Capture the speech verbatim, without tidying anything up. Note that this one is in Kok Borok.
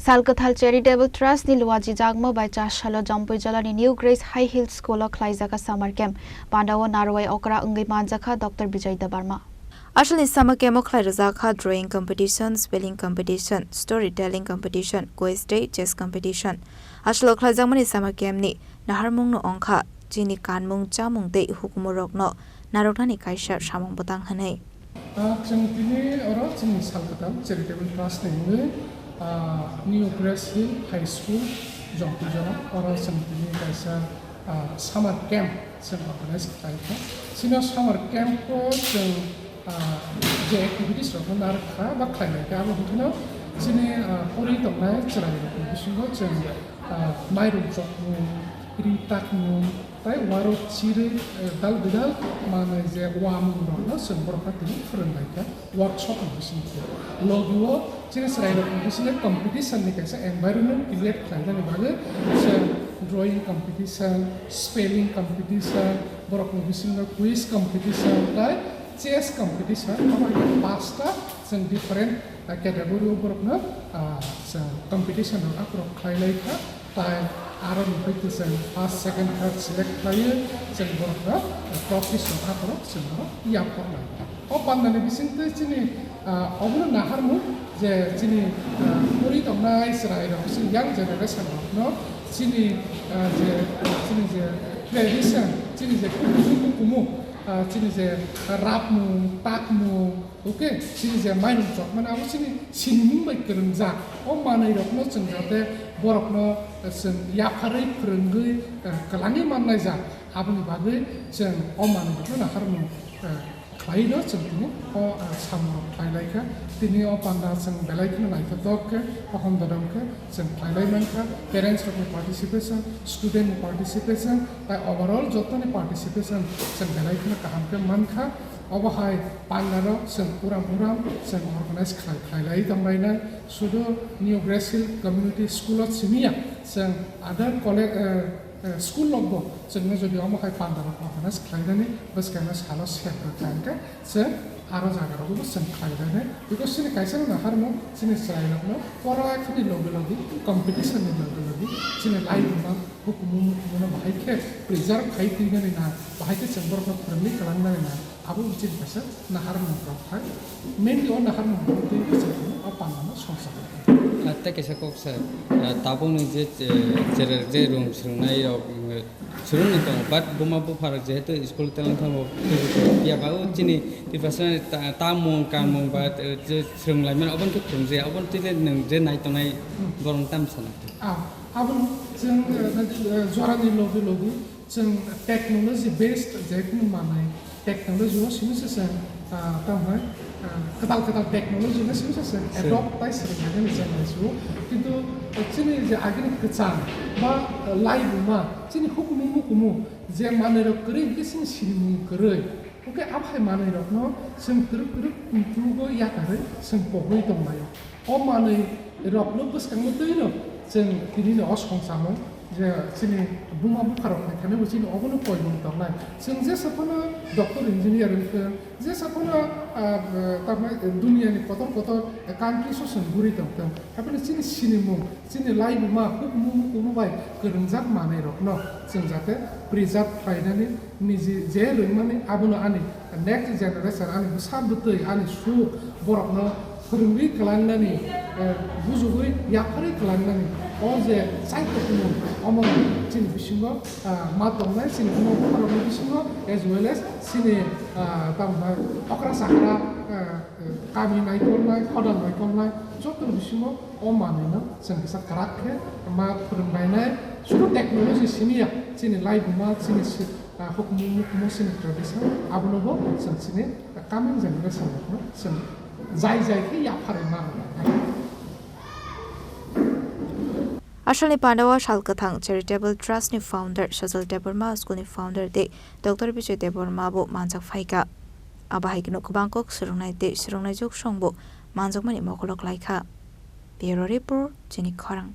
Salkwthal Charitable Trust ni luajijakma bai chasalo Jampuijala ni New Grace High Hill School o khlaijak summer camp. Pandao narwai okra wngwi manjakha Doctor Bijoy Debbarma. Aswlni summer camp o khlai rwjak kha drawing competition, spelling competition, storytelling competition, quiz tei chess competition. Aswlo khlaijakmani summer camp ni naharmung no wngkha chini kanmung, chamung tei hukumu rokno narwknani kaisa samung bwtang hwnwi. Ah, chwng tini oro chini Salkwthal Charitable Trust ni wngwi, ah, New Grace Hill High School, Jampuijala, oro chwng tini kaisa, ah, summer camp chwng organize khlaikha. Chini summer camp o chwng, ah, je activities rokno narwkha ba khlailaikha, abo hwnkheno chini, ah, pori tongnai chwrairokni bisingo chwng, ah, mairum chokmung, ri takmung, Tai uarok chirwi, eh, dal bidal manwi je uamung rokno chwng borokno tini phwrwnglaikha workshop ni bisingtwi. Logi o chini chwrairokni bisingo competition ni kaisa environment create khlainani bagwi chwng drawing competition, spelling competition, borokni bisingo quiz competition tai chess competition, abo hai khe pasta chwng different, ah, category o borokno, ah, chwng competition rok aphuru khlailaikha. Tai aro ni bai khe chwng first, second, third select khlaiwi chwng borokno trophies rok aphuru chwng borok yapharnai. O pandani bisingtwi chini, ah, obono naharmung je chini, ah, pori tongnai chwrairok, chini young generation rokno chini, ah, je, chini je tradition, chini je kumu kumu, ah, chini je rapmung, takmung, Okay, chini je mainung chokmani abo chini sinimung bai kwrwngjak. O manwirokno chwng jate borokno, eh, chwng yapharwi phwrwngwi, eh, kwlangwi mannaijak. Aboni bagwi chwng o manwirokno naharmung, eh, khlaino chwng tini o, eh, samungrok khlailaikha. Tini o panda chwng belai kheno naithotok khe, pohom dodom khe chwng khlailai mankha. Parents rokni participation, student ni participation, tai overall jotoni participation chwng belai kheno kaham khe mankha. Obo hai pandarok chwng uram uram chwng organize khlai, khlailai tonglainai. Sudu New Grace Hill Community School o simi ya, chwng other college, eh, eh, school rokbo chwngno jodi omo hai pandarok organize khlainani bwskangno salo sep rwkha hwnkhe chwng aro jaga rogo bo chwng khlailainai. Because chini kaisa no naharmung chini chwrairokno pora khini logi logi, competition ni logi logi chini laibuma hukumu mukumu no bahai khe preserve khai twinani na, bahai khe chwng borokno phwrwngwi kwlangnani na. Abo wngkha kaisa naharmung rok hai. Mainly o naharmung rok twi kaisa o panano songcha. Ah, tei kaisa kok sir, ah, tabukni je, eh, cherai je rung swrwngnairok, eh, swrwngno tongo, but buma bupharok jehetu school teleng thango, phiya ba o chini Tiprasani ta-, tamung kanmung ba, eh, je swrwnglaimani obono khe phwrwngjaya, obono twi le nwng je nai tongnai borokno tamo sana? Ah, abono chwng, eh, eh, jorani logi logi Chwng technology based je kunu manwi, technology o simi se chwng, ah, tamo hai, ah, kwtal kwtal technology no simi se chwng Sure. adopt tai swrwng nai nani chwng nai sio. Kintu, ah, chini je agini kwchang ba, ah, laibuma, chini hukumu mukumu je manwi rok kwrwi hwnkhe chini sinimung kwrwi. Hwnkhe aphai manwi rokno chwng kwrwk kwrwk improve o yakarwi chwng pogwi tonglaio. O manwi rokno bwskangno twino chwng tini no o songchamo je chini buma bupha rok hai thani bo chini obono koimung tongnai. Chwng jesa phano doctor engineer wngkhe, jesa phano, ah, tamo duniya ni kotor kotor countries o chwng guri tongthung. Haphano chini sinimung, chini laibuma, hukumu mukumu bai kwrwngjak manwi rokno chwng jate preserve khlainani Niji je rwngmani abono ani next generation, ani bwsa bwtwi, ani suk borokno phwrwngwi kwlangnani, eh, bujugwi yapharwi kwlangnani o je chaitokmung omo chini bisingo, ah, ma tongnai, chini buma bupharokni bisingo as well as chini, ah, tamo hai okra chakra, ah, kami naikolnai, hodam naikolnai jotoni bisingo O manwino chwng kisa kwrak khe ma phwrwnglainai, sudu technology simi ya, chini laibuma, chini si-, ah, hukumu mukumu, chini tradition, abonobo chwng chini coming generation rokno chwng jai jai khe yapharwi ma rwnai. Asalni pandao Sal Kwthang Charitable Trust ni founder Sajal Debbarma, school ni founder tei Doctor Bijoy Debbarma bo manjak phaikha. Abo hai kheno kwbang kok swrwngnai tei swrwngnai joksong bo manjakmani mokolo klaikha. Bureau Report, Chini Khorang.